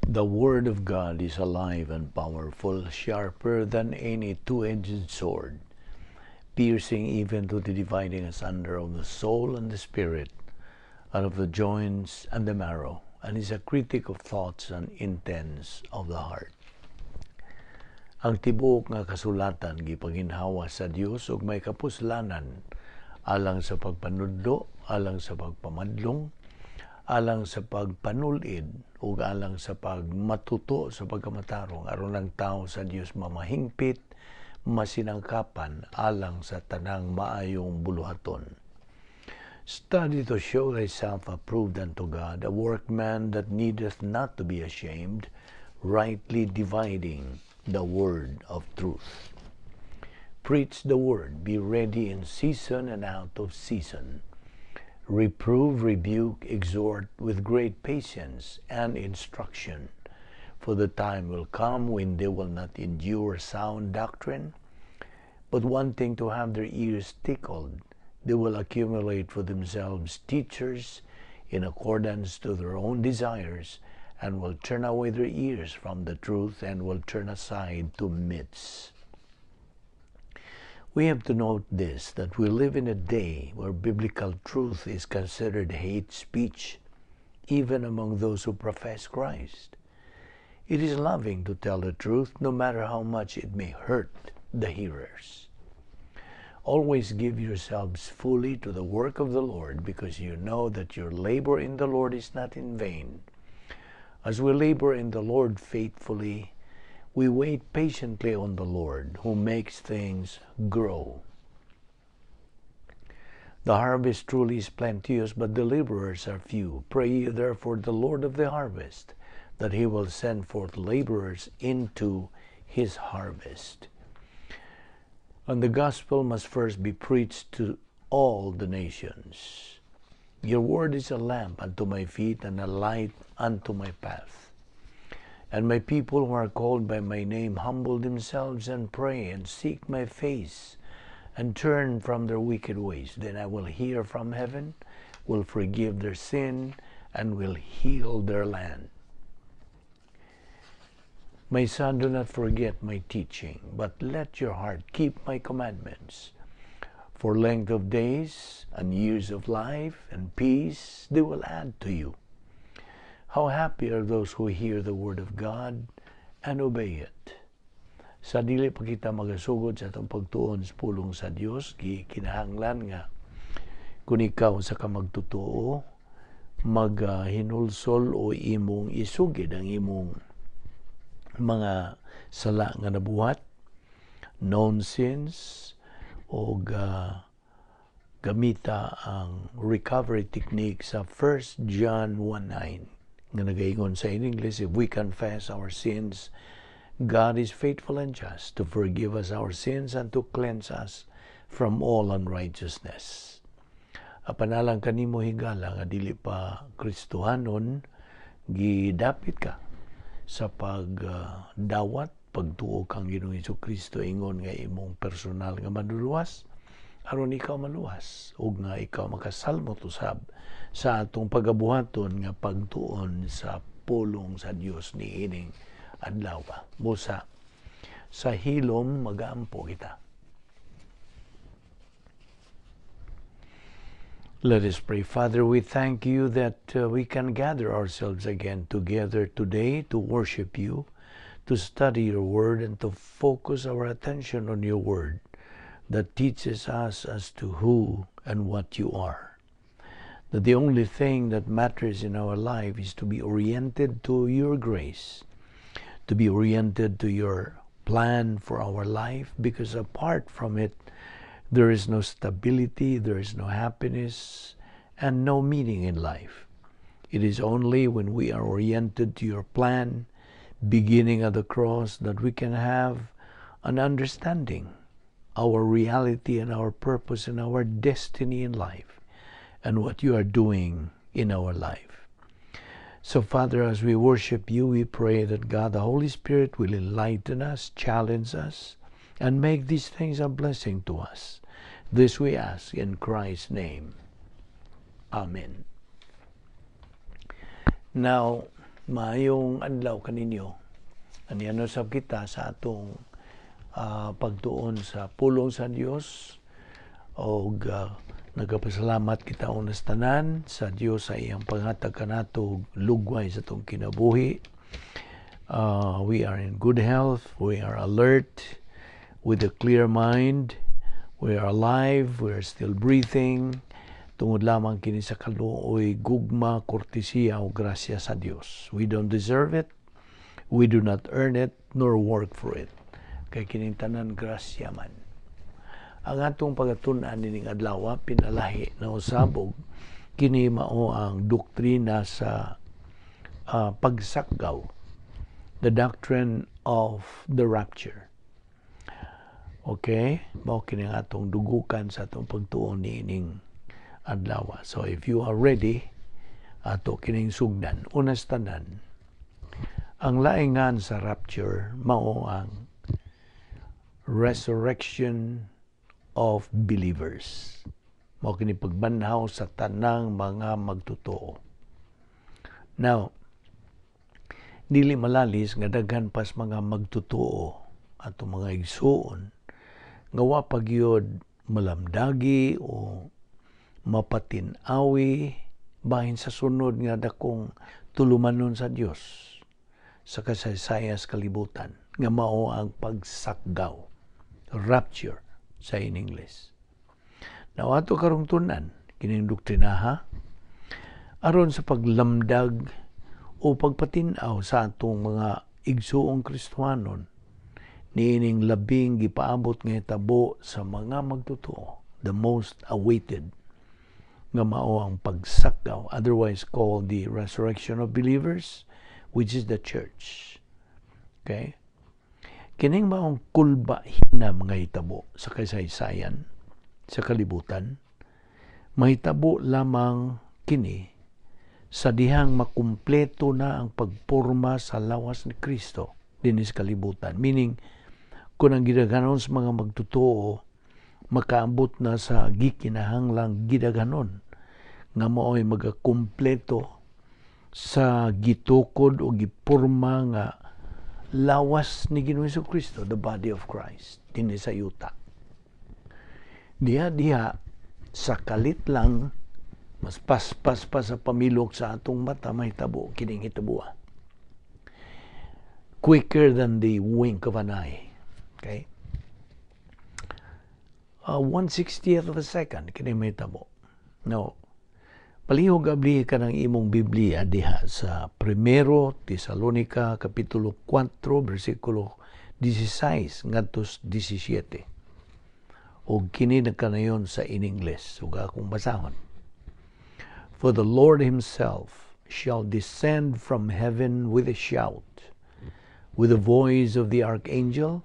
The Word of God is alive and powerful, sharper than any two-edged sword, piercing even to the dividing asunder of the soul and the spirit, and of the joints and the marrow, and is a critic of thoughts and intents of the heart. Ang tibuok nga kasulatan gipaginhawa sa Dios ug may kapuslanan alang sa pagpanudlo, alang sa pagpamadlong, alang sa pagpanulid ug alang sa pagmatuto sa pagkamatarong aron ang tao sa Dios mamahingpit, masinangkapan alang sa tanang maayong buluhaton. Study to show thyself approved unto God, a workman that needeth not to be ashamed, rightly dividing the word of truth. Preach the word, be ready in season and out of season. Reprove, rebuke, exhort with great patience and instruction. For the time will come when they will not endure sound doctrine, but wanting to have their ears tickled, they will accumulate for themselves teachers in accordance to their own desires, and will turn away their ears from the truth and will turn aside to myths. We have to note this, that we live in a day where biblical truth is considered hate speech, even among those who profess Christ. It is loving to tell the truth, no matter how much it may hurt the hearers. Always give yourselves fully to the work of the Lord, because you know that your labor in the Lord is not in vain. As we labor in the Lord faithfully, we wait patiently on the Lord, who makes things grow. The harvest truly is plenteous, but the laborers are few. Pray ye therefore the Lord of the harvest, that he will send forth laborers into his harvest. And the gospel must first be preached to all the nations. Your word is a lamp unto my feet and a light unto my path. And my people who are called by my name humble themselves and pray and seek my face and turn from their wicked ways, then I will hear from heaven, will forgive their sin, and will heal their land. My son, do not forget my teaching, but let your heart keep my commandments. For length of days and years of life and peace they will add to you. How happy are those who hear the word of God and obey it. Sa dili pa kita magasugod sa atong pagtuon sa pulong sa Dios, kinahanglan nga kung ikaw usa ka magtotoo, maghinulsol o imong isugid ang imong mga sala nga nabuhat, known sins, o gamita ang recovery technique sa 1 John 1:9 nga nagaingon sa in English, "If we confess our sins, God is faithful and just to forgive us our sins and to cleanse us from all unrighteousness." Apan alang kanimo, higala, nga dili pa Kristohanon, gidapit ka sa pagdawat, pagtuo kang Ginoong Kristo ingon nga imong personal nga manluluwas aron ikaw maluwas ug nga ikaw makasalmot usab sa atong pagabuhaton nga pagtuon sa pulong sa Dios niining adlaw. Busa sa hilom magaampo kita. Let us pray. Father, we thank you that we can gather ourselves again together today to worship you, to study your word, and to focus our attention on your word that teaches us as to who and what you are. That the only thing that matters in our life is to be oriented to your grace, to be oriented to your plan for our life, because apart from it, there is no stability, there is no happiness, and no meaning in life. It is only when we are oriented to your plan, beginning at the cross, that we can have an understanding, our reality and our purpose and our destiny in life, and what you are doing in our life. So, Father, as we worship you, we pray that God, the Holy Spirit, will enlighten us, challenge us, and make these things a blessing to us. This we ask in Christ's name. Amen. Now, Maayong adlaw kaninyo. Aniya sab kita sa atong pagtuon sa pulong sa Dios og nagapasalamat kita unas tanan sa Dios sa iyang paghatag kanato lugway sa atong kinabuhi. We are in good health, we are alert, with a clear mind, we are alive, we are still breathing. Tungod lamang kini sa kaluoy, gugma, kortesiya o grasya sa Dios. We don't deserve it, we do not earn it, nor work for it. Kay kining tanan grasya man. Ang atong pagatun-an nining adlaw, pinalahi na usab, og kini mao ang doktrina sa pagsakgaw, the doctrine of the rapture. Okay? Mao kini ang atong dugukan sa atong pagtuon niining adlaw. So if you are ready, ato kining sugdan. Unas tanan, ang laingan sa rapture mao ang resurrection of believers. Mao kini pagbanhaw sa tanang mga magtotoo. Now, dili malalis nga daghan pas mga magtotoo ato mga igsuon nga wa pa gyud malamdagi o mapatin-awi bahin sa sunod nga dakong tulumanon sa Dios sa kasaysayan sa kalibutan nga mao ang pagsakgaw, rapture sa in English. Now, ato karong tun-an kining doktrinaha aron sa paglamdag o pagpatin-aw sa atong mga igsuong Kristohanon niining labing gipaabot nga hitabo sa mga magtotoo, the most awaited, nga mao ang pagsakgaw, otherwise called the resurrection of believers, which is the church. Okay? Kining maong kulba hinam nga hitabo sa kasaysayan sa kalibutan, mahitabo lamang kini sa dihang makumpleto na ang pagporma sa lawas ni Kristo dinhi sa kalibutan. Meaning, kung ang gidaghanon sa mga magtotoo makaabot na sa gikinahanglang gidaghanon nga mao'y magakumpleto sa gitukod o giporma nga lawas ni Ginoong Kristo, the body of Christ, dinhi sa yuta. Diha-diha, sa kalit lang, mas paspas pa sa pamilok sa atong mata, mahitabo kining hitabuha. Quicker than the wink of an eye. Okay? 1/60th of a second, kini mahitabo. No. Palihog abli ka ng imong Biblia diha sa Primero Tesalonica Kapitulo 4 versikulo 16 ngadto 17. Og kini nagkanayon sa in English ug akong basahon. "For the Lord himself shall descend from heaven with a shout, with the voice of the archangel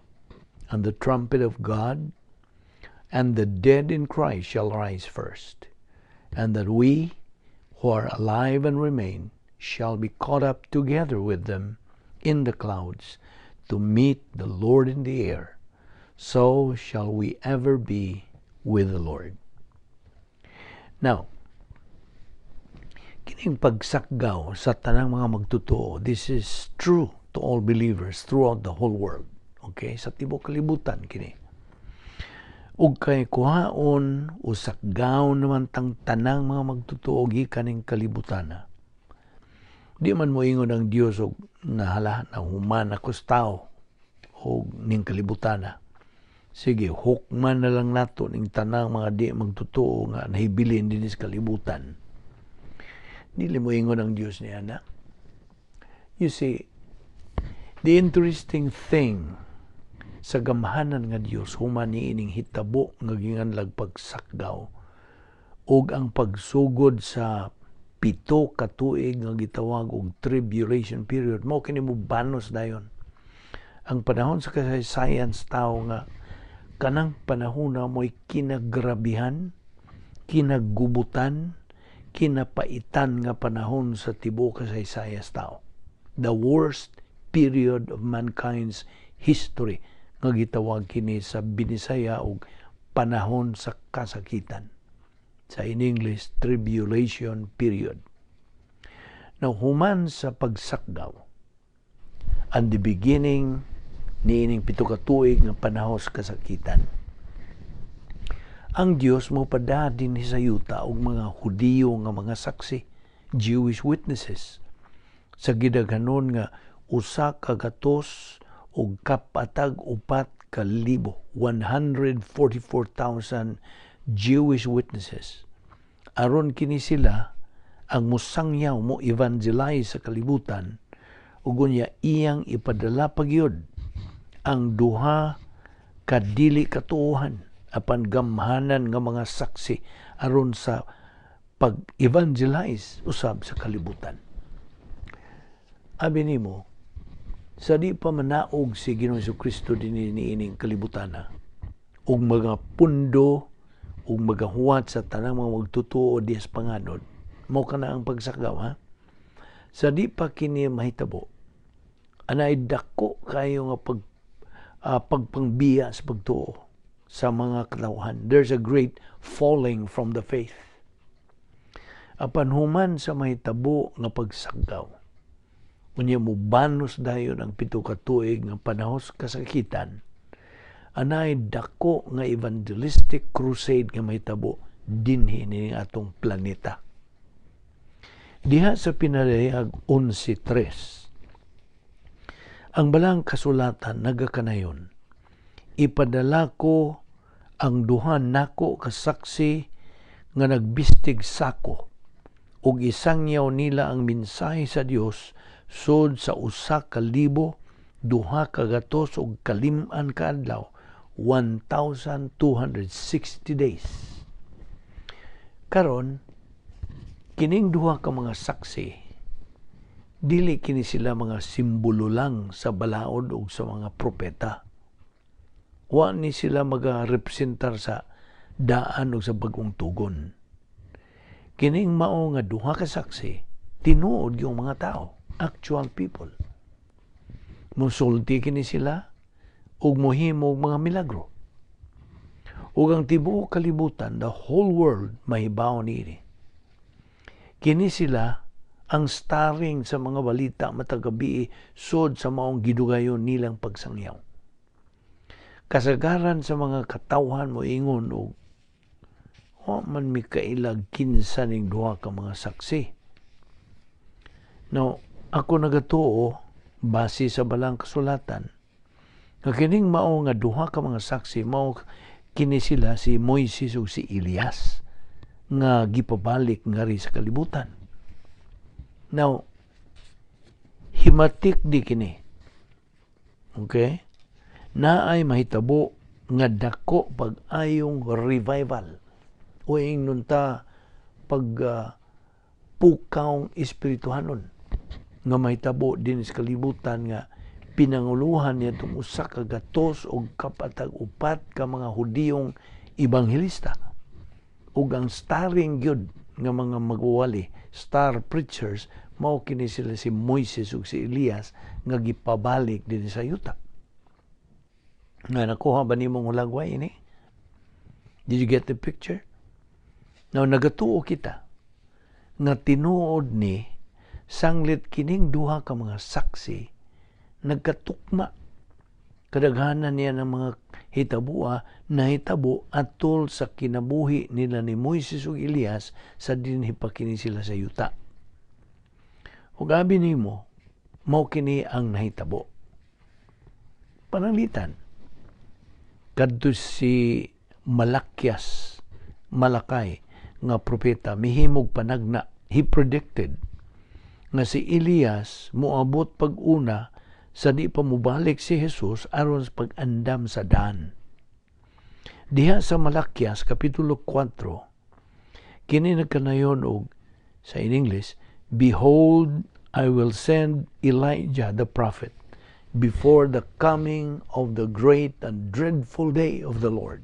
and the trumpet of God, and the dead in Christ shall rise first, and that we who are alive and remain shall be caught up together with them in the clouds to meet the Lord in the air. So shall we ever be with the Lord." Now, kining pagsakgaw sa tanang mga magtotoo, this is true to all believers throughout the whole world. Okay? Sa tibuok kalibutan kini. Ug kay kuhaon o sakgaw naman tang tanang mga magtotoo gikan ning kalibutana. Di man moingon ang Dios og nahala na human ako sa tao og ning kalibutana. Sige, hukman na lang nato ning tanang mga di magtotoo nga nahibilin dinhi sa kalibutan. Dili moingon ang Dios niya na. You see, the interesting thing sa gamhanan nga Dios human niining hitabo nga ginganlag pagsakgaw ug ang pagsugod sa 7 ka tuig nga gitawag og tribulation period, mao kini mo banos dayon ang panahon sa kasaysayan sa tao nga kanang panahon na mo'y kinagrabihan, kinagubutan, kinapaitan nga panahon sa tibuok kasaysayan sa tao, the worst period of mankind's history, nga gitawag kini sa Binisaya og panahon sa kasakitan. Sa in English, tribulation period. Now, human sa pagsakgaw, and the beginning niining 7 ka tuig nga panahos kasakitan, ang Dios mo pada dinhi sa yuta og mga Hudiyo nga mga saksi, Jewish witnesses, sa gidaghanon nga 144,000, 144,000 Jewish witnesses, aron kini sila ang musangyaw, mo evangelize sa kalibutan, ug unya iyang ipadala pagyud ang duha ka dili katuohan apan gamhanan nga mga saksi aron sa pag-evangelize usab sa kalibutan. Abi nimo, sa di pa manaog si Ginoong Kristo dinhi niining kalibutana ug mga pundo ug magahuwat sa tanang mga magtutuo diha sa panganod, mao kana ang pagsagaw, ha. Sa di pa kini mahitabo, anay dako kayo nga pagpangbiya sa pagtuo sa mga katawhan. There's a great falling from the faith. Apan human sa mahitabo nga pagsagaw, unya mubanos dayon ang 7 ka tuig nga panahos kasakitan, anay dako nga evangelistic crusade nga mahitabo dinhi ni atong planeta. Diha sa Pinadayag 11.3, ang balang kasulatan nagakanayon, "Ipadala ko ang duha nako ka saksi nga nagbistig sako ug isangyaw nila ang mensahe sa Dios sud sa 1295 ka adlaw," 1260 days. Karon, kining duha ka mga saksi, dili kini sila mga simbolo lang sa balaod o sa mga propeta. Wa ni sila maga-representar sa daan o sa bagong tugon. Kining mao nga duha ka saksi, tinuod yung mga tao, actual people. Musulti kini sila ug mohimo og mga milagro. Ug ang tibuok kalibutan, the whole world, mahibaw niini. Kini sila ang starring sa mga balita matag gabii sod sa maong gidugayon nilang pagsangyaw. Kasagaran sa mga katawhan mo ingon og wa man mi kailag kinsa ning duha ka mga saksi. Now, ako nagatuo, base sa balang kasulatan, nga kining mao nga duha ka mga saksi, mao kini sila si Moises ug si Elias nga gipabalik ngari sa kalibutan. Now, himatik di kini. Okay? Naay mahitabo nga dako pag-ayong revival o ingnon ta pag pukawng espirituhanon nga mahitabo din sa kalibutan nga pinanguluhan niya itong 144 ka mga Hudiyong ebanghelista, ug ang starring gyud nga mga magwali, star preachers, mao kini sila si Moises ug si Elias nga gipabalik din sa yuta. Nga nakuha ba nimong hulagway ini? Did you get the picture? Now, nagatuo kita nga tinuod ni sanglit kining duha ka mga saksi nagkatukma. Kadaghanan niya ng mga hitabua nahitabo atol sa kinabuhi nila ni Moises ug Elias sa dinhi pa kini sila sa yuta. Ug abi nimo, mao kini ang nahitabo. Pananglitan, kadto si Malakias, Malakay nga propeta, mihimog panagna, he predicted nga si Elias moabot pag-una sa di pa mobalik si Jesus aron sa pag-andam sa daan. Diha sa Malakias kapitulo 4, kini nagkanayon og sa in English, "Behold, I will send Elijah the prophet before the coming of the great and dreadful day of the Lord.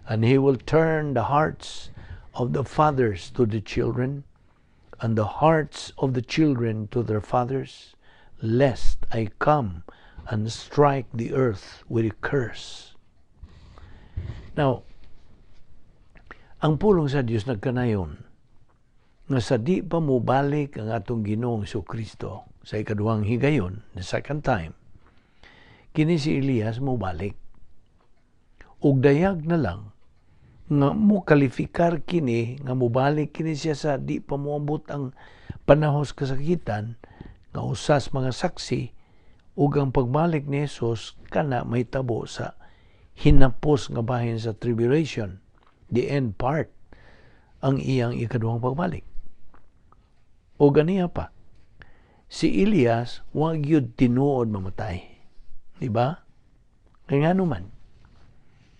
And he will turn the hearts of the fathers to the children, and the hearts of the children to their fathers, lest I come and strike the earth with a curse." Now, ang pulong sa Dios nagkanayon Nga sa di pa mobalik ang atong Ginoong Kristo sa ikaduhang higayon, the second time, kini si Elias mobalik. Ug dayag na lang nga mo kalifikar kini nga mobalik kini siya sa di pa moabot ang panahon sa kasakitan nga usas mga saksi, ug ang pagbalik ni Jesus kana mahitabo sa hinapos nga bahin sa tribulation, the end part, ang iyang ikaduhang pagbalik. O ganiya pa, si Elias wa gyud tinuod mamatay. Di ba? Kay ngano man?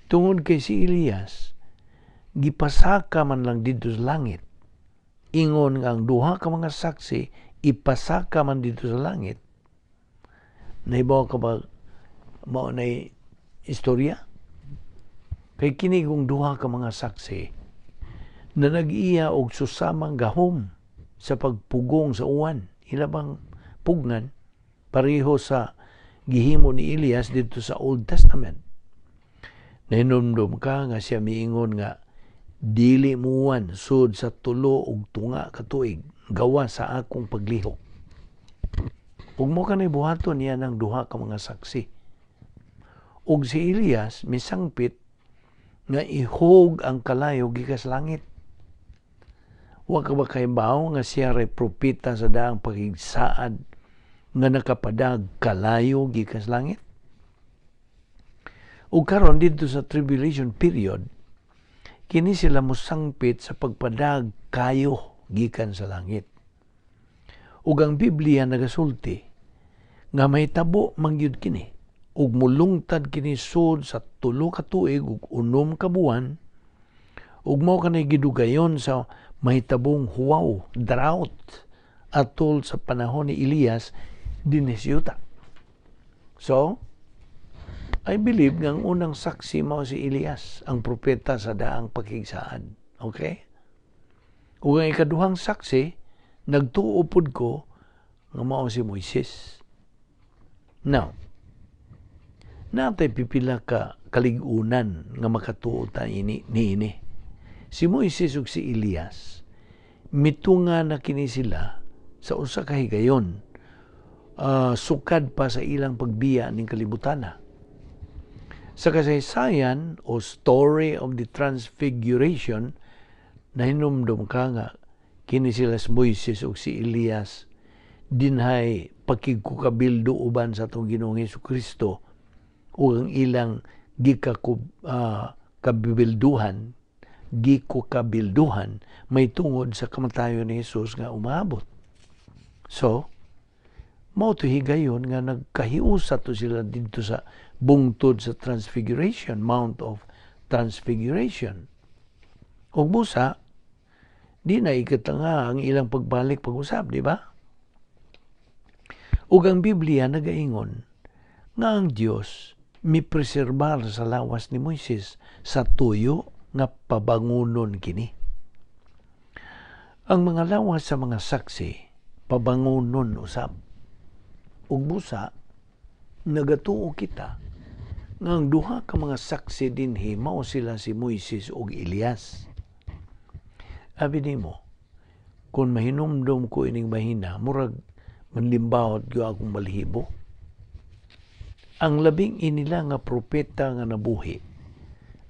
Tungod kay si Elias gipasaka man lang didto sa langit. Ingon nga ang duha ka mga saksi ipasaka man didto sa langit. Nahibaw ka ba mao nay istorya? Kay kini kung duha ka mga saksi na nag-iya og susamang gahom sa pagpugong sa uwan, ila bang pugnan pareho sa gihimo ni Elias didto sa Old Testament. Nahinumdum ka nga siya miingon nga dili muwan sud sa 3 1/2 ka tuig gawa sa akong paglihok. Ug mao kanay buhaton niya ng duha ka mga saksi. Ug si Elias misangpit nga ihog ang kalayo gikas langit. Wa ka ba kahibaw nga siya ray propeta sa daang pakigsaad nga nakapadag kalayo gikas langit? Ug karon didto sa tribulation period, kini sila mosangpit sa pagpadag kayo gikan sa langit. Ug ang Biblia nagasulti nga mahitabo man gyud kini ug mulungtad kini sud sa 3 ka tuig ug 6 ka buwan, ug mao kanay gidugayon sa mahitabong huwaw, drought, atol sa panahon ni Elias dinhi sa yuta. So, I believe nga ang unang saksi mao si Elias, ang propeta sa daang pakigsaad. Okay? Ug ang ikaduhang saksi, nagtuo pud ko nga mao si Moises. Now, natay pipila ka kalig-unan nga makatuo ta ini niini. Si Moises ug si Elias mitunga na kini sila sa usa ka higayon, sukad pa sa ilang pagbiya ning kalibutana. Sa kasaysayan o story of the Transfiguration, nahinumdum ka nga kini sila si Moises ug si Elias dinhay pakigkukabildo uban sa atong Ginoong Hesus Kristo, ug ang ilang gikakub kabibilduhan gikukabilduhan may tungod sa kamatayon ni Jesus nga umaabot. So, mao to higayon nga nagkahiusa to sila didto sa bungtod sa Transfiguration, Mount of Transfiguration. Ug busa, di na ikatanga ang ilang pagbalik pag-usab, di ba? Ug ang Biblia nagaingon nga ang Dios mipreserbar sa lawas ni Moises sa tuyo nga pabangunon kini. Ang mga lawas sa mga saksi pabangunon usab. Ug busa nagatuo kita nga ang duha ka mga saksi dinhi mao sila si Moises ug Elias. Abi nimo, kung mahinumdum ko ining mahina, murag manlimbawot gyud akong balahibo. Ang labing inila nga propeta nga nabuhi,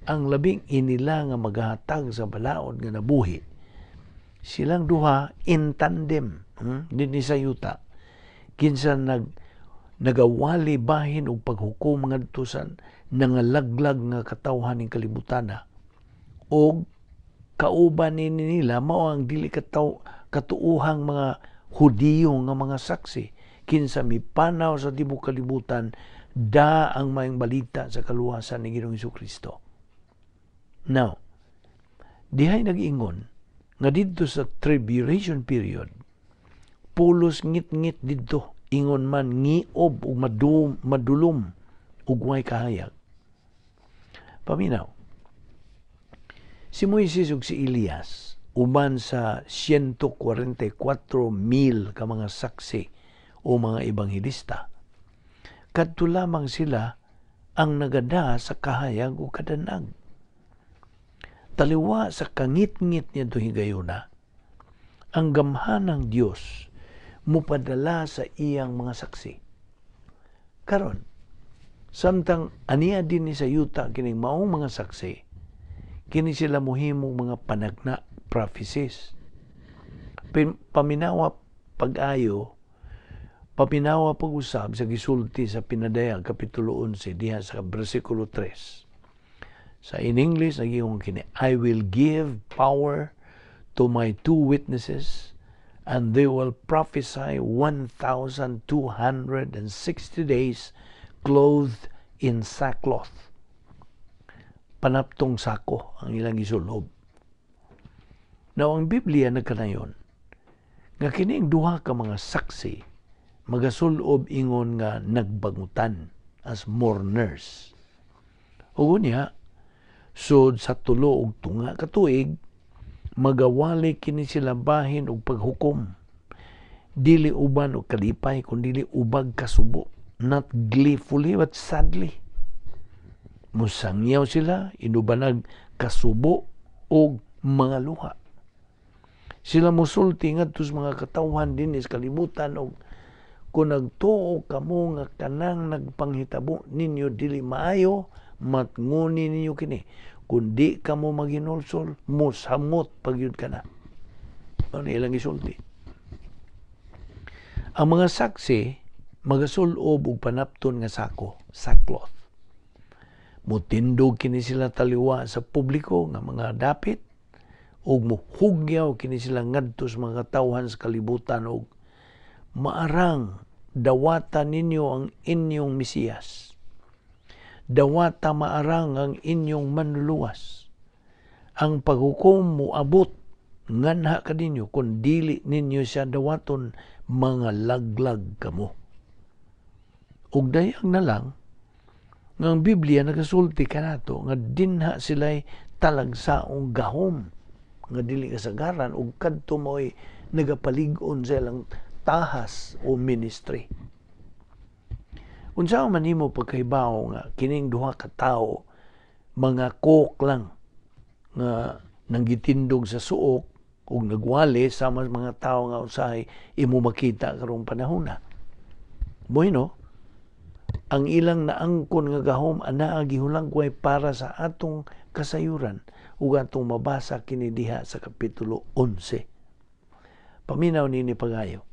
ang labing inila nga magahatag sa balaod nga nabuhi, silang duha in tandem dinhi sa yuta, kinsa nagawali bahin og paghukom ngadto sa nangalaglag nga katawhan ning kalibutana, og kauban ni nila mao ang dili katuohang mga Hudiyo nga mga saksi, kinsa mipanaw sa tibuok kalibutan da ang maayong balita sa kaluwasan ni Ginoong Kristo. Now, dihay nag-ingon nga didto sa tribulation period, pulos ngit-ngit didto, ingon man ngiob ug madulom ug way kahayag. Paminaw. Si Moises ug si Elias uban sa 144,000 ka mga saksi o mga ebanghelista. Kadto lamang sila ang nagada sa kahayag o kadanag. Taliwa sa kangit-ngit niya higayuna, Ang gamhanang Dios mupadala sa iyang mga saksi. Karon, samtang aniya dinhi sa yuta kining maong mga saksi, kini sila muhimong mga panagna, prophecies. Paminawa pag-ayo, paminawa pag-usab sa gisulti sa Pinadayag Kapitulo 11 diha sa bersikulo 3. Sa in English, naging kini, "I will give power to my two witnesses and they will prophesy 1,260 days clothed in sackcloth." Panaptong sako ang ilang isulob. Now, ang Biblia nagkanayon nga kining duha ka mga saksi magasulob ingon nga nagbangutan, as mourners. Ug unya, sud sa 3½ ka tuig, magawali kini sila bahin og paghukom. Dili uban og kalipay, kundi ubag kasubo. Not gleefully but sadly. Musangyaw sila inubanag kasubo og mga luha. Sila musulti ngadto sa mga katawhan dinhi sa kalibutan og kung nagtuo kamo nga kanang nagpanghitabo ninyo dili maayo, matnguni ninyo kini. Kung di kamo maghinulsol, musamot pagyud kana. Ano ilang isulti? Ang mga saksi magasulob og panapton nga sako, sackcloth. Mutindog kini sila taliwa sa publiko nga mga dapit ug muhugyaw kini sila ngadto sa mga katawhan sa kalibutan og maarang dawata ninyo ang inyong Mesiyas. Dawata maarang ang inyong manluluwas. Ang paghukom moabot nganha kaninyo kung dili ninyo siya dawaton, mga laglag kamo. Ug dayag na lang nga ang Biblia nagasulti kanato nga dinha sila'y talagsaong gahom nga dili kasagaran ug kadto mo'y nagapalig-on sa ilang tahas o ministry. Unsa man nimo pagkahibaw nga kining duha ka tawo mga cook lang nga nanggitindog sa suok ug nagwali sama sa mga tawo nga usahay imo makita karong panahona? Bueno, ang ilang naangkon nga gahom anaa gihulagway para sa atong kasayuran ug atong mabasa kini diha sa Kapitulo 11. Paminaw nini pagayo.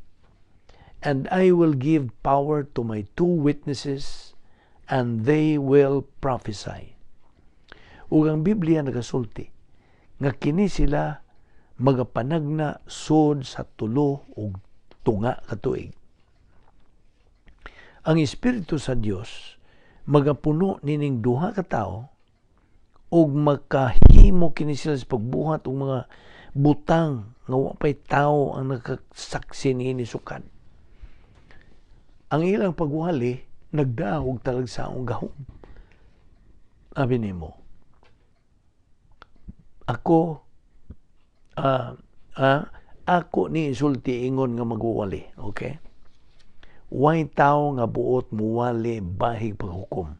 "And I will give power to my two witnesses and they will prophesy." Ug ang Biblia nagasulti nga kini sila magapanagna sud sa 3½ ka tuig. Ang Espiritu sa Dios magapuno nining duha ka tawo ug makahimo kini sila sa pagbuhat og mga butang nga wa pay tawo ang nakasaksi niini sukad. Ang ilang pagwali nagdaa og talagsaong gahom. Abi nimo. Ako ni isulti ingon nga magwali, okay? Way tawo nga buot muwali bahig paghukom.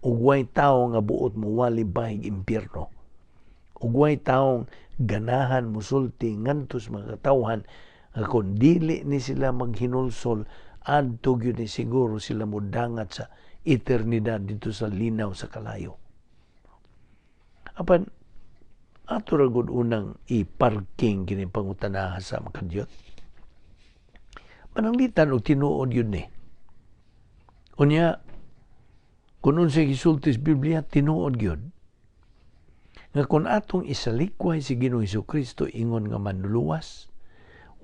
Ug way tawo nga buot muwali bahig impyerno. Ug way tawo ganahan musulti ngadto sa mga katawhan nga kung dili ni sila maghinulsol, adto gyud ni siguro sila modangat sa eternidad dito sa linaw sa kalayo. Apan ato ra gud unang i-parking kini pangutanaha sa makadyot. Pananglitan og tinuod yun ni. Unya, kung unsay gisulti sa Biblia, tinuod gyud. Nga kung atong isalikway si Ginoong Kristo ingon nga manluluwas,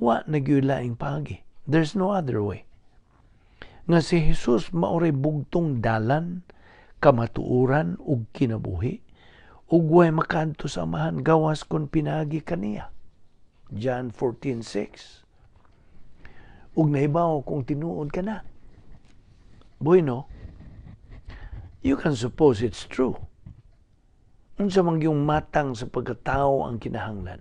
wa na gyud laing paagi. There's no other way. Nga si Jesus maoray bugtong dalan, kamatuoran ug kinabuhi, ug way makaadto sa Amahan gawas kon pinaagi kaniya. John 14:6. Ug nahibaw kung tinuod ka na. Bueno, you can suppose it's true. Unsa man yung matang sa pagkatao ang kinahanglan?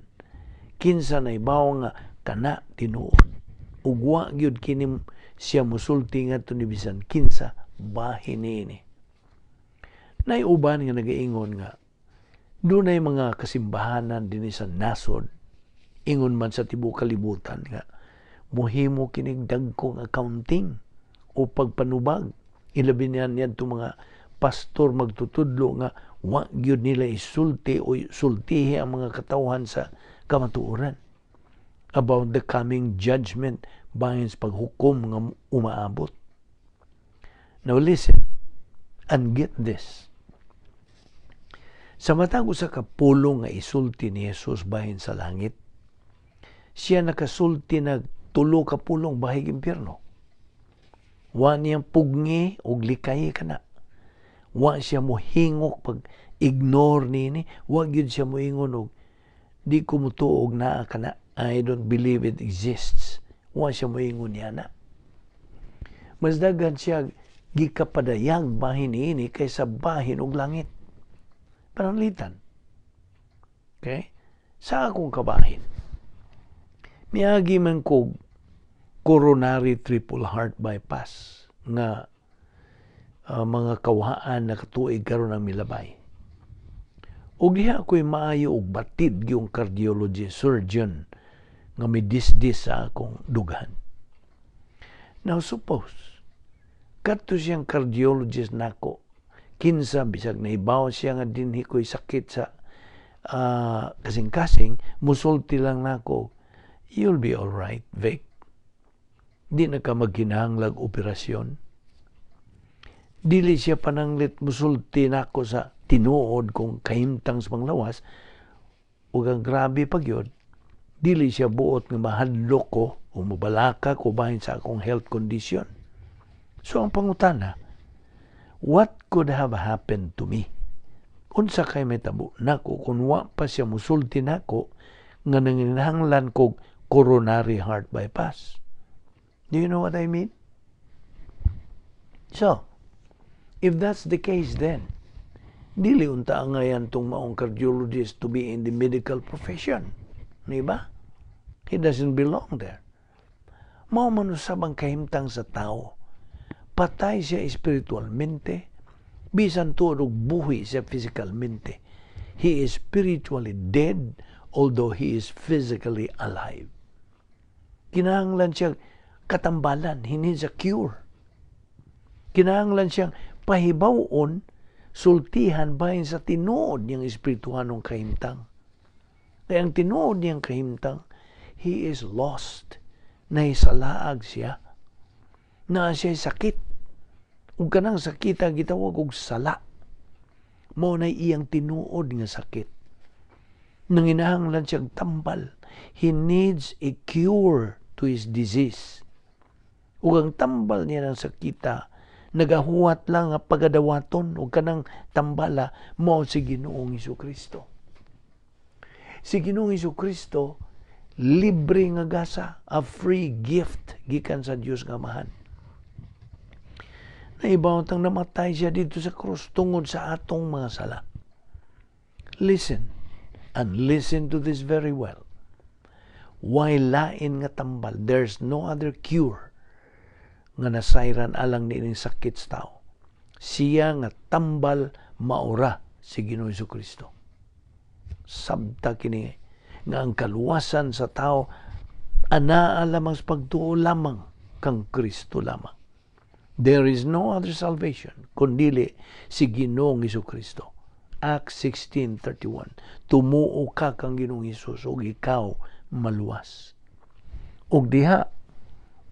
Kinsa nahibaw nga kana tinuod? Ug wa gyud kini siya musulti ngadto ni bisan kinsa bahin niini. Nay uban nga nagaingon nga dunay mga kasimbahanan dinhi sa nasod Ingon man sa tibuok kalibutan nga muhimo kinig dagkong accounting o pagpanubag. Ilabi niyan niadto mga pastor magtutudlo nga wa gyud nila isulti o sultihi ang mga katawhan sa kamatuoran about the coming judgment, bahin sa paghukom nga umaabot. Now listen and get this. Sa matag usa ka pulong nga isulti ni Jesus bahin sa langit, siya nakasulti nag tulo ka pulong bahig impyerno. Wa niyang pugngi og likay kana. Wa siya mohingok pag ignore nini, wa gyud siya moingon og di ko motuo og naa kana, "I don't believe it exists." Wa siya moingon niya na. Mas daghan siya gikapadayag bahin niini kaysa bahin og langit. Pananglitan. Okay? Sa akong kabahin, miagi man kog coronary triple heart bypass nga mga kawhaan na katuig karon ang milabay. Ug diha ako'y maayo og batid yung cardiology surgeon nga midisdis sa akong dughan. Now suppose, kadto siyang cardiologist nako, kinsa bisag nahibaw siya nga dinhi ko'y sakit sa kasing-kasing, musulti lang nako, "You'll be all right, Vic. Di na ka magkinahanglag operasyon." Dili siya pananglit musulti nako sa tinuod kung kahimtang sa panglawas, ug ang grabe pa gyud, dili siya buot nga mahadlok ko o mobalaka ko bahin sa akong health condition. So ang pangutana, what could have happened to me? Unsa kay mahitabo nako kung wa pa siya musulti nako nga nanginahanglan kog coronary heart bypass? Do you know what I mean? So, if that's the case then, dili unta angayan tong maong cardiologist to be in the medical profession. Di ba? He doesn't belong there. Mao man usab ang kahimtang sa tao. Patay siya espiritualmente, bisan tuod og buhi siya physicalmente. He is spiritually dead although he is physically alive. Kinahanglan siya katambalan, he needs a cure. Kinahanglan siyang pahibawon, sultihan bahin sa tinuod niyang espirituhanong kahimtang. Kaya ang tinuod niyang kahimtang, he is lost. Nahisalaag siya. Na siya sakit. Ug kanang sakita gitawag og sala. Mao na iyang tinuod nga sakit. Nanginahanglan siyang tambal. He needs a cure to his disease. Ug ang tambal niya ng sakita, nagahuwat lang nga pagadawaton, ug kanang tambala mao si Ginoong Kristo. Si Ginoong Kristo libre nga gasa, a free gift gikan sa Dios nga Amahan. Naibaw tang namatay siya dito sa krus tungod sa atong mga sala. Listen, and listen to this very well. Way lain nga tambal? There's no other cure nga nasayran alang niining sakit sa tao. Siya nga tambal maura si Ginoo Kristo. Sabta kini nga ang kaluwasan sa tao anaa lamang sa pagtuo lamang kang Kristo lamang. There is no other salvation kundili si Ginoong Kristo. Acts 16:31. Tumuo ka kang Ginoong Hesus ug ikaw maluwas. Ug diha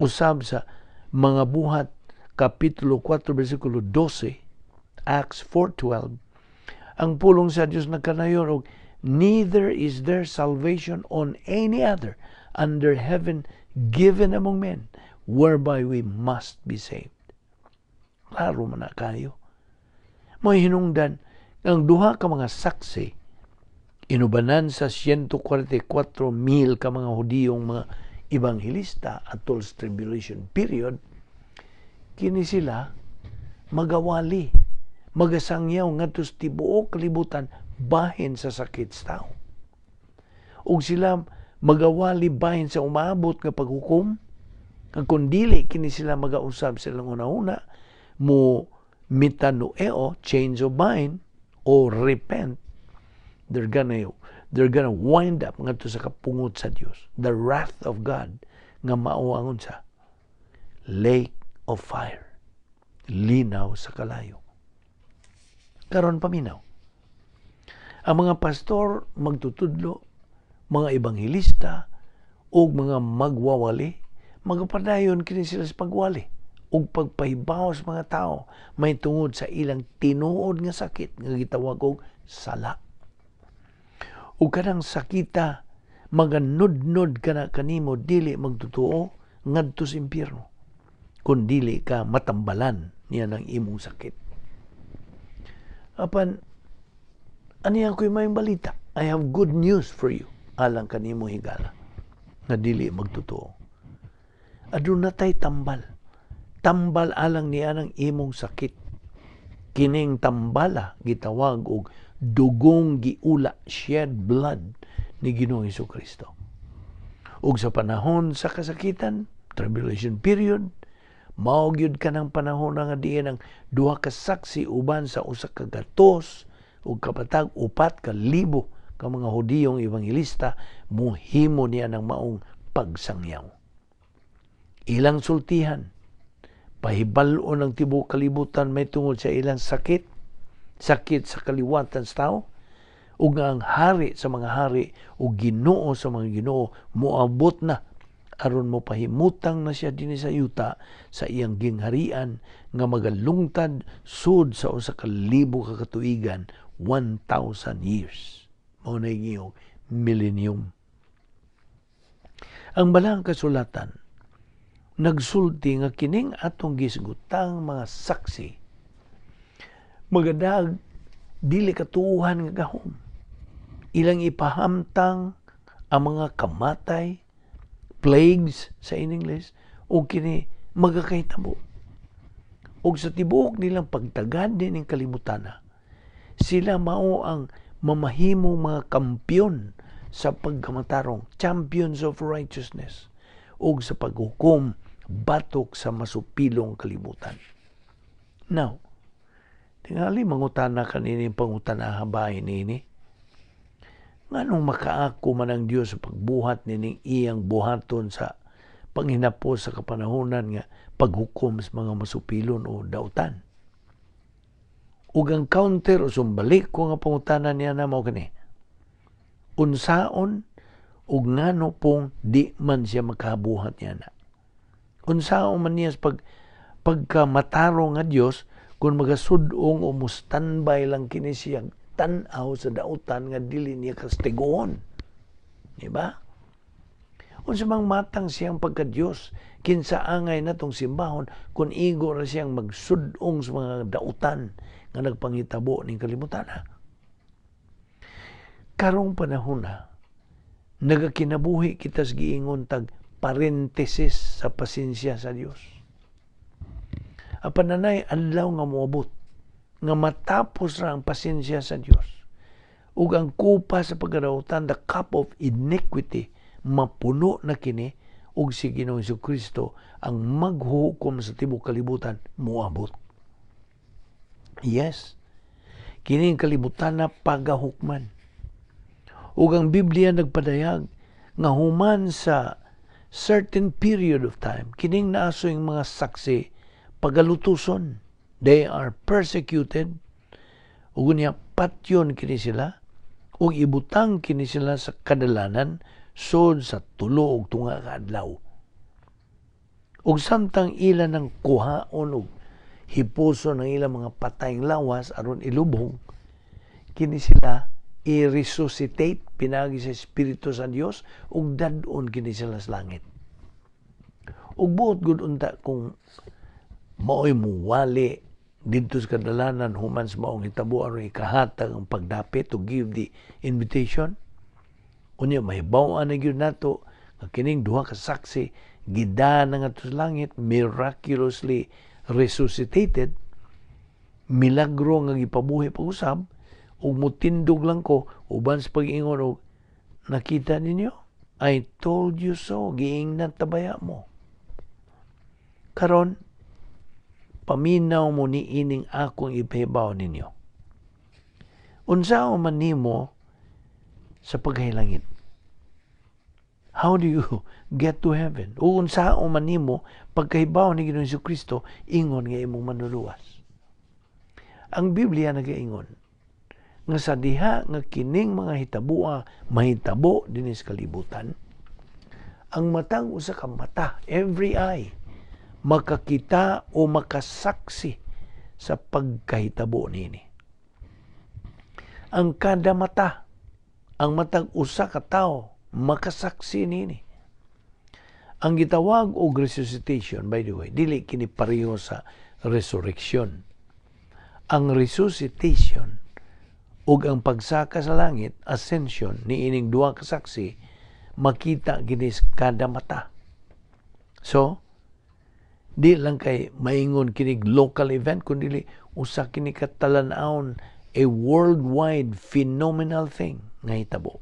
usab sa Mga Buhat kapitulo 4 bersikulo 12, Acts 4:12, ang pulong sa Dios nagkanayon og "Neither is there salvation on any other under heaven given among men whereby we must be saved." Klaro man na kayo. May hinungdan ang duha ka mga saksi inubanan sa 144 mil ka mga Hudiyong mga ebanghelista atol sa tribulation period, kini sila magawali, magasangyaw ngadto sa tibuok kalibutan bahin sa sakit sa tao. Ug sila magawali bahin sa umaabot nga paghukom, ang kung dili kini sila magausab sa ilang una-una, mo metanoeo, change of mind, or repent, they're They're gonna wind up ngadto sa kapungot sa Dios. The wrath of God nga mao ang unsa? Lake of fire. Linaw sa kalayo. Karon, paminaw. Ang mga pastor magtutudlo, mga ebanghelista ug mga magwawali, magapadayon kini sila sa pagwali ug pagpahibaw sa mga tao may tungod sa ilang tinuod nga sakit nga gitawag og sala. Ug kanang sakita maganudnod kana kanimo dili magtotoo ngadto sa impyerno kung dili ka matambalan niya ng imong sakit. Apan ani ako'y may balita. I have good news for you alang kanimo, higala, nga dili magtotoo. Aduna tay tambal. Tambal alang niya ng imong sakit. Kining tambala gitawag og dugong giula, shed blood ni Ginoong Kristo. Ug sa panahon sa kasakitan, tribulation period, mao gyud kanang panahon nga diin ang duha ka saksi uban sa 104,000 ka mga Hudiyong ebanghelista muhimo niya ng maong pagsangyaw. Ilang sultihan, pahibalo ng tibuok kalibutan may tungod sa ilang sakit, sakit sa kaliwatan sa tao, ug nga ang hari sa mga hari ug Ginoo sa mga ginoo moabot na aron mo pahimutang na siya dinhi sa yuta sa iyang gingharian nga magalungtad sud sa 1,000 ka katuigan, 1,000 years. Mao na giyong millennium. Ang Balaang Kasulatan nagsulti nga kining atong gisgutang mga saksi magadag dili katuuhan nga gahom. Ilang ipahamtang ang mga kamatay, plagues sa in English, o kini magakahitabo. Og sa tibuok nilang pagtagad din ng kalibutan, sila mao ang mamahimong mga kampiyon sa pagkamatarong, champions of righteousness, ug sa paghukom batok sa masupilong kalibutan. Now, tingali mangutana kanini pangutana bahin nini. Nganong makaako man ang Dios sa pagbuhat nining iyang buhaton sa panghinapos sa kapanahonan nga paghukom sa mga masupilon o dautan? Ug ang counter o sumbalik ko nga pangutana niya na mao kani. Unsaon ug ngano pong di man siya makabuhat niya na? Unsaon man niya sa pagkamatarong nga Dios kung magasud-ong o mustanbay lang kini siya tan-aw sa dautan nga dili niya kastigoon? Di ba? Unsa mang matang siyang pagka-Diyos, kinsa angay na tong simbahon kung igo ra siyang magsud-ong sa mga dautan nga nagpangitabo ning kalibutan, ha? Karong panahon na, nagakinabuhi kita sa giingon tag parenthesis sa pasensya sa Dios. Apan nanay adlaw nga moabot nga matapos ra ang pasensya sa Dios. Ug ang kupa sa pagkadautan, the cup of iniquity, mapuno na kini ug si Ginoong Kristo ang maghuhukom sa tibuok kalibutan moabot. Yes, kini ang kalibutan na pagahukman. Ug ang Biblia nagpadayag nga human sa certain period of time, kining naasoy mga saksi pagalutuson. They are persecuted. Ug unya patyon kini sila ug ibutang kini sila sa kadalanan sud sa 3 1/2 ka adlaw. Ug samtang ila ng kuhaon og hipuson ang ilang mga patayng lawas aron ilubong, kini sila i-resuscitate pinagi sa Espiritu sa Dios ug dad-on kini sila sa langit. Ug buot gud unta kung maoy muwali didto sa kadalanan human sa maong hitabo aron ikahatag ang pagdapit, to give the invitation. Unya mahibaw-an na gyud nato nga kining duha ka saksi gidala ngadto sa langit, miraculously resuscitated, milagro nga gipabuhi pag-usab, ug mutindog lang ko uban sa pag-ingon og, "Nakita ninyo? I told you so, giingnan tabaya mo." Karon, paminaw mo ni ining akong ipahibaw ninyo. Unsaon man nimo sa pagkahilangit? How do you get to heaven? O unsaon man nimo pagkahibaw ni Ginoong Kristo ingon nga imong manluluwas? Ang Biblia nagaingon nga sa diha nga kining mga hitaboa mahitabo dinhi sa kalibutan, ang matag usa ka mata, every eye, makakita o makasaksi sa pagkahitabo nini. Ang kada mata, ang matag usa ka tawo makasaksi nini. Ang gitawag og resuscitation, by the way, dili kini pareho sa resurrection. Ang resuscitation ug ang pagsaka sa langit, ascension, niining duha ka saksi, makita kini kada mata. So, di lang kay maingon kinig local event, kundi usa kini katalan-awon, a worldwide phenomenal thing nga hitabo.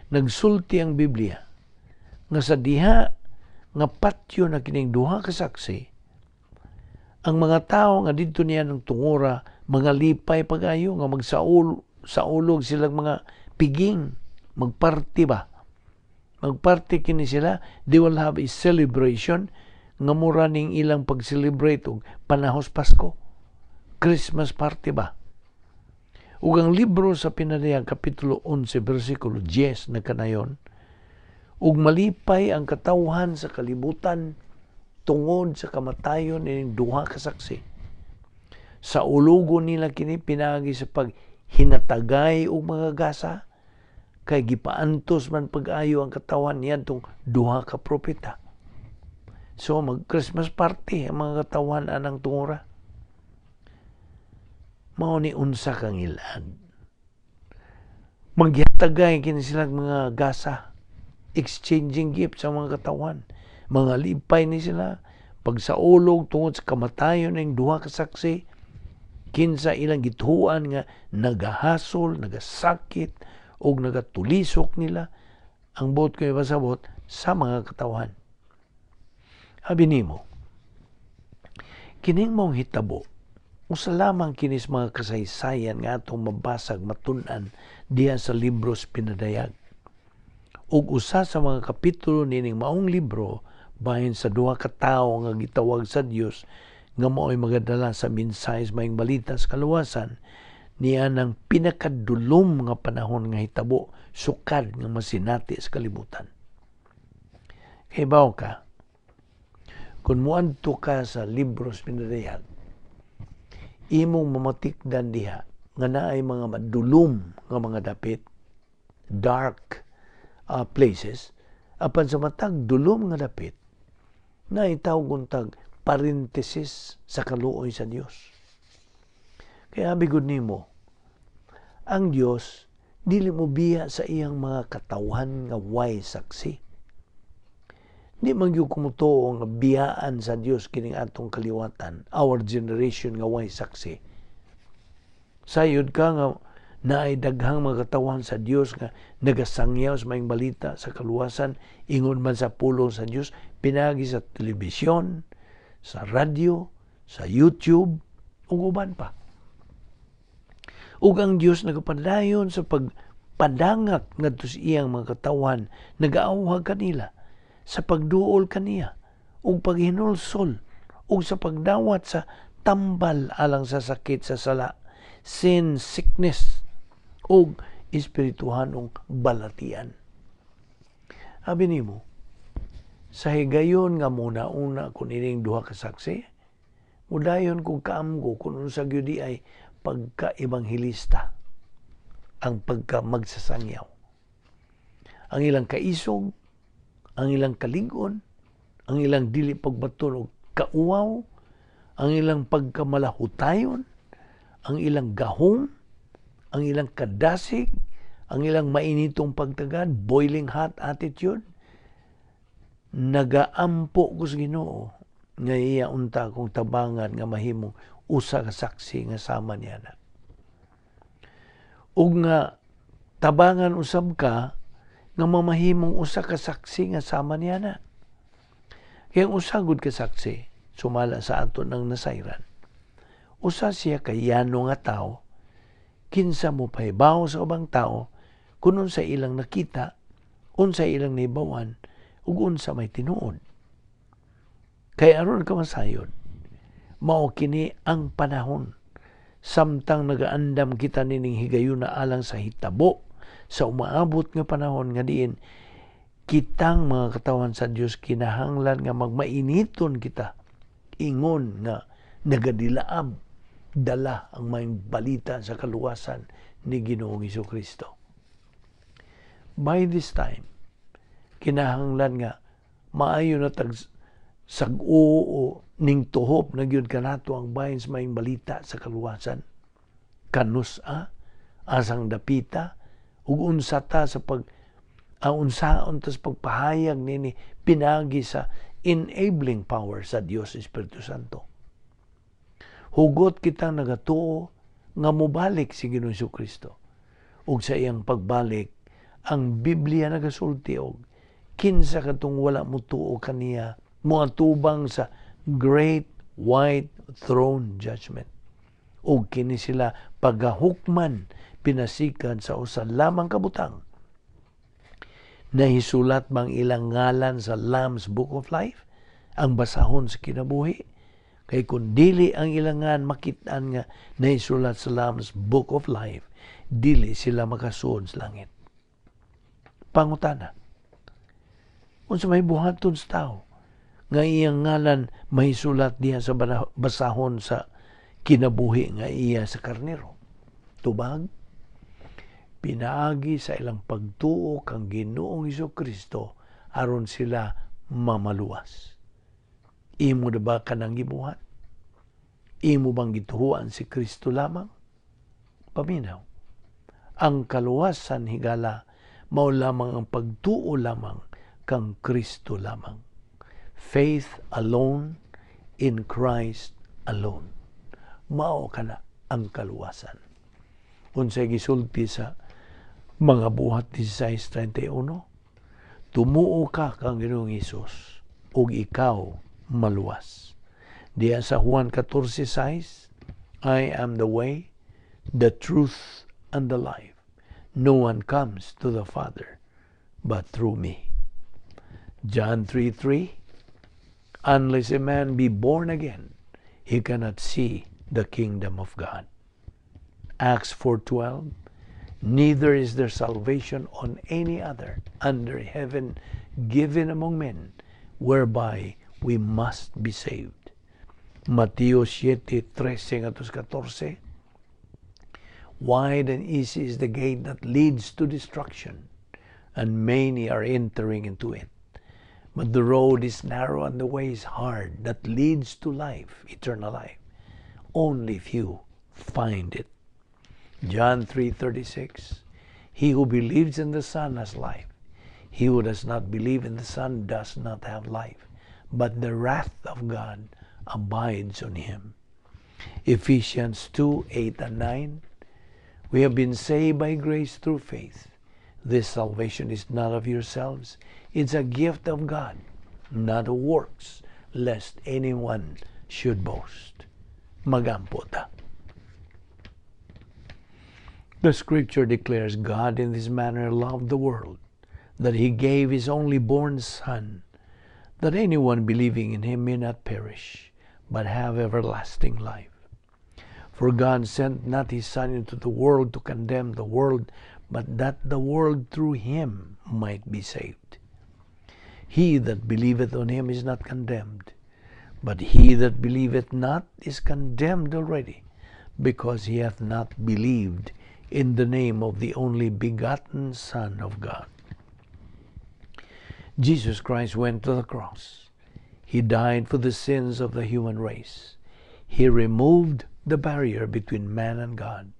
Nagsulti ang Biblia nga sa diha nga patyo na kining duha ka saksi, ang mga tao nga didto niya ng tungura mga lipay pagayo nga magsaul saulog silang mga piging, magparty ba, magparty kini sila. They will have a celebration nga mura ning ilang pag-celebrate og panahos Pasko, Christmas party ba. Ug ang libro sa Pinadayag, kapitulo 11, bersikulo 10, nagkanayon, ug malipay ang katawhan sa kalibutan tungod sa kamatayon ining duha ka saksi. Sa ulugo nila kini pinaagi sa paghinatagay og mga gasa, kay gipaantos man pag-ayo ang katawan niadtong duha ka propeta. So mag Christmas party ang mga katawan anang tungura. Mao ni unsa kang ilad. Maghatagay kini sila mga gasa, exchanging gifts sa mga katawan. Mga lipay ni sila pagsaulog tungod sa kamatayon ng duha ka saksi, kinsa ilang gituan nga nagahasol, nagasakit og nagatulisok nila, ang buot ko ipasabot, sa mga katawan. Abi nimo, kining mong hitabo, usa lamang kinis mga kasaysayan nga atong mabasag, matun-an diha sa libros Pinadayag. Ug usa sa mga kapitulo nining maong libro bahin sa duha ka tawo nga gitawag sa Dios nga mao'y magadala sa mensahe sa maayong balita sa kaluwasan niya ng pinakadulom nga panahon nga hitabo sukad nga masinati sa kalibutan. Kay bawo ka, kung muadto ka sa libros Pinadayag, imong mamatikdan diha nga naay mga madulom nga mga dapit, dark places, apan sa matag dulom nga dapit, naay tawag tag parenthesis sa kaluoy sa Dios. Kaya bigod nimo, ang Dios dili mo biya sa iyang mga katawhan nga way saksi. Di man gyud kumutuo nga biyaan sa Dios kining atong kaliwatan, our generation nga way saksi. Sayod ka nga naay daghang mga katawhan sa Dios nga nagasangyaw sa maayong balita sa kaluwasan, ingon man sa pulong sa Dios, pinaagi sa telebisyon, sa radyo, sa YouTube, ug uban pa. Ug ang Dios nagapadayon sa pagpadangat ngadto sa iyang mga katawhan, nagaawhag kanila sa pagduol kaniya ug paghinulsol ug sa pagdawat sa tambal alang sa sakit sa sala, sin sickness, ug espirituhanong balatian. Abi nimo, sa higayon nga muna-una kun ining duha ka saksi, mudayon kung kaamgo kung unsa gyud ay pagka-ebanghelista, ang pagka magsasangyaw. Ang ilang kaisog, ang ilang kalig-on, ang ilang dili pagbaton og kauwaw, ang ilang pagkamalahutayon, ang ilang gahom, ang ilang kadasig, ang ilang mainitong pagtagad, boiling hot attitude. Nagaampo ko sa Ginoo nga iya unta akong tabangan nga mahimong usa ka saksi nga sama niya na. Ug nga tabangan usab ka nga mamahimong usa ka saksi nga sama niya na. Kaya ang usa gud ka saksi sumala sa ato ng nasayran, usa siya kay yano nga tao, kinsa mo pahibaw sa ubang tao Kung unsa ilang nakita, unsa ilang nahibaw-an, ug unsa may tinuod. Kay aron ka masayod, mao kini ang panahon samtang nagaandam kita nining higayuna alang sa hitabo sa umaabot nga panahon nga diin kitang mga katawhan sa Dios kinahanglan nga magmainiton kita ingon nga nagadilaab dala ang maayong balita sa kaluwasan ni Ginoong Kristo. By this time, kinahanglan nga maayo na tag sag-o o ning tuhop na gyud kanato ang bahin sa maayong balita sa kaluwasan. Kanus-a, asang dapita, ug unsa ta sa pag ang unsaon ta sa pagpahayag nini pinagi sa enabling power sa Dios Espiritu Santo. Hugot kitang nagatuo nga mobalik si Ginoong Kristo. Ug sa iyang pagbalik, ang Biblia nagasulti og kinsa katong wala motuo kaniya moatubang sa Great White Throne Judgment. Ug kini sila pagahukman pinasikan sa usa lamang kabutang. Nahisulat bang ilang ngalan sa Lamb's Book of Life? Ang basahon sa kinabuhi? Kay kung dili ang ilangan makit-an nga nahisulat sa Lamb's Book of Life, dili sila makasuod sa langit. Pangutana, unsa may buhaton sa tao nga iyang ngalan mahisulat diha sa basahon sa kinabuhi nga iya sa karnero? Tubag, pinaagi sa ilang pagtuo kang Ginoong Kristo aron sila mamaluwas. Imo na ba kanang gibuhat? Imo bang gituhuan si Kristo lamang? Paminaw. Ang kaluwasan, higala, mao lamang ang pagtuo lamang kang Kristo lamang. Faith alone in Christ alone. Mao kana ang kaluwasan. Unsay gisulti sa Mga Buhat 16:31? Tumuo ka kang Ginoong Hesus ug ikaw maluwas. Diya sa Juan 14:6, "I am the way, the truth, and the life. No one comes to the Father but through me." John 3:3, "Unless a man be born again, he cannot see the kingdom of God." Acts 4:12, "Neither is there salvation on any other under heaven given among men whereby we must be saved." Mateo 7:13 ngadto 14, "Wide and easy is the gate that leads to destruction, and many are entering into it. But the road is narrow and the way is hard that leads to life, eternal life. Only few find it." John 3:36, "He who believes in the Son has life. He who does not believe in the Son does not have life, but the wrath of God abides on him." Ephesians 2:8 and 9, "We have been saved by grace through faith. This salvation is not of yourselves, it's a gift of God, not of works, lest anyone should boast." Magampo ta. The scripture declares God in this manner loved the world, that he gave his only born Son, that anyone believing in him may not perish, but have everlasting life. For God sent not his Son into the world to condemn the world, but that the world through him might be saved. He that believeth on him is not condemned, but he that believeth not is condemned already, because he hath not believed in the name of the only begotten Son of God. Jesus Christ went to the cross. He died for the sins of the human race. He removed the barrier between man and God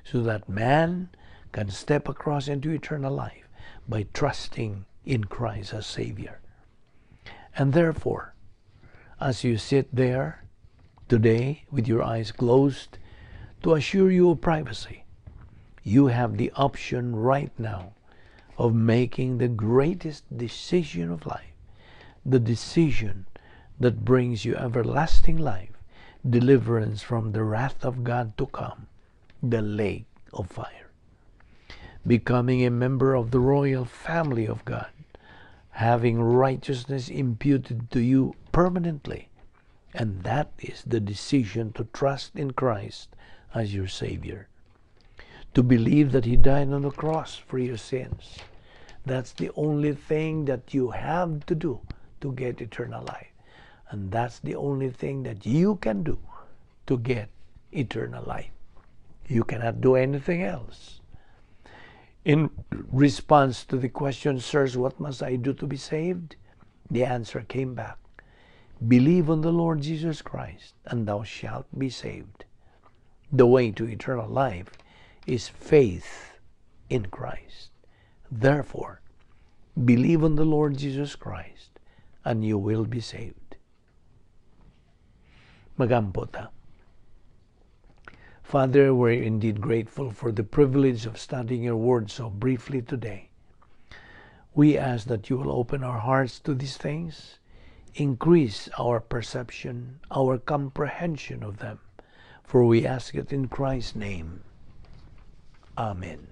so that man can step across into eternal life by trusting in Christ as Savior. And therefore, as you sit there today with your eyes closed to assure you of privacy, you have the option right now of making the greatest decision of life, the decision that brings you everlasting life, deliverance from the wrath of God to come, the lake of fire. Becoming a member of the royal family of God, having righteousness imputed to you permanently. And that is the decision to trust in Christ as your Savior, to believe that He died on the cross for your sins. That's the only thing that you have to do to get eternal life. And that's the only thing that you can do to get eternal life. You cannot do anything else. In response to the question, "Sirs, what must I do to be saved?" the answer came back, "Believe on the Lord Jesus Christ, and thou shalt be saved." The way to eternal life is faith in Christ. Therefore, believe on the Lord Jesus Christ, and you will be saved. Magampo ta. Father, we're indeed grateful for the privilege of studying your word so briefly today. We ask that you will open our hearts to these things, increase our perception, our comprehension of them, for we ask it in Christ's name. Amen.